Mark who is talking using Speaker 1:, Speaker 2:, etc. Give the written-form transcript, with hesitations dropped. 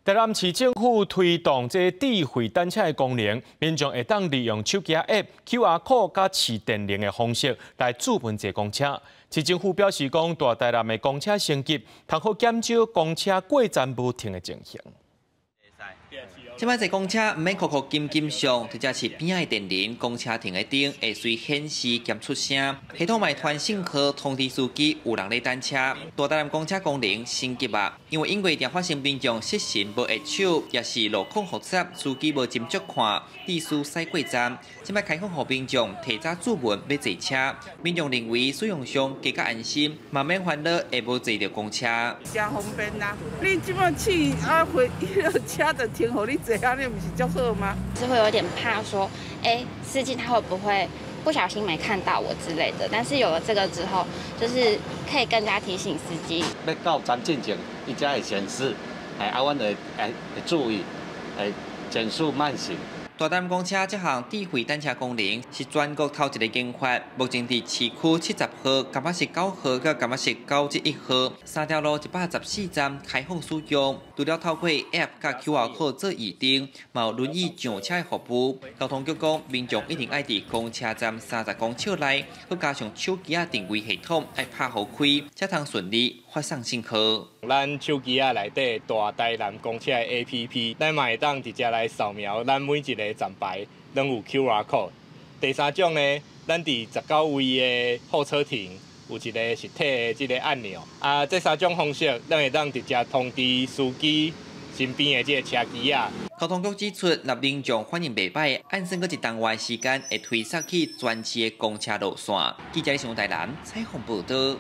Speaker 1: 台南市政府推動這智慧單車的功能，民眾會當利用手機 App、QR code佮市電鈴的方式來註文坐公車。市政府表示講，大台南的公車升級，通好減少公車過站無停的情形。
Speaker 2: 這擺坐公車毋免哭哭金金上，直接是邊仔的電鈴，公車停的燈會隨顯示兼出聲。系統嘛會傳信號通知司機有人咧等車。大台南公車功能升級啊，因為因為常發生民眾失神無下手，抑是路況複雜，司機無斟酌看，致使駛過站。這擺開放予民眾提早註文欲坐車，民眾認為使用上更較安心，嘛免煩惱會無坐著公車。
Speaker 3: 誠方便啊！你這擺試啊，會彼个車就停予你坐，按呢毋是足好嗎？
Speaker 4: 是會有點怕說，欸，司機他會不會不小心沒看到我之類的？但是有了這個之後，就是可以更加提醒司機。
Speaker 5: 欲到站進前，伊才會顯示，欸，啊，阮會會注意，會減速慢行。
Speaker 2: 大台南公車這項智慧單車功能是全國頭一个研發，目前佇市區70號、柑仔石9號佮柑仔石91號三條路114站開放使用。除了透過 App 佮 QR code 做預訂，嘛有輪椅上車的服務。交通局講，民眾一定愛佇公車站30公尺內，閣加上手機仔定位系統愛拍予開，才通順利發送信號。
Speaker 6: 咱手機仔內底大台南公車的 APP，咱嘛會當直接來掃描咱每一个站牌攏有 QR code。第三種呢，咱佇19位的候車亭有一个實體的這个按鈕。啊，這三種方式，咱會當直接通知司機身邊的這个車機仔。
Speaker 2: 交通局指出，若民眾反應袂䆀，按算閣一冬外時間會推送去全市的公車路線。記者上台南採訪報導。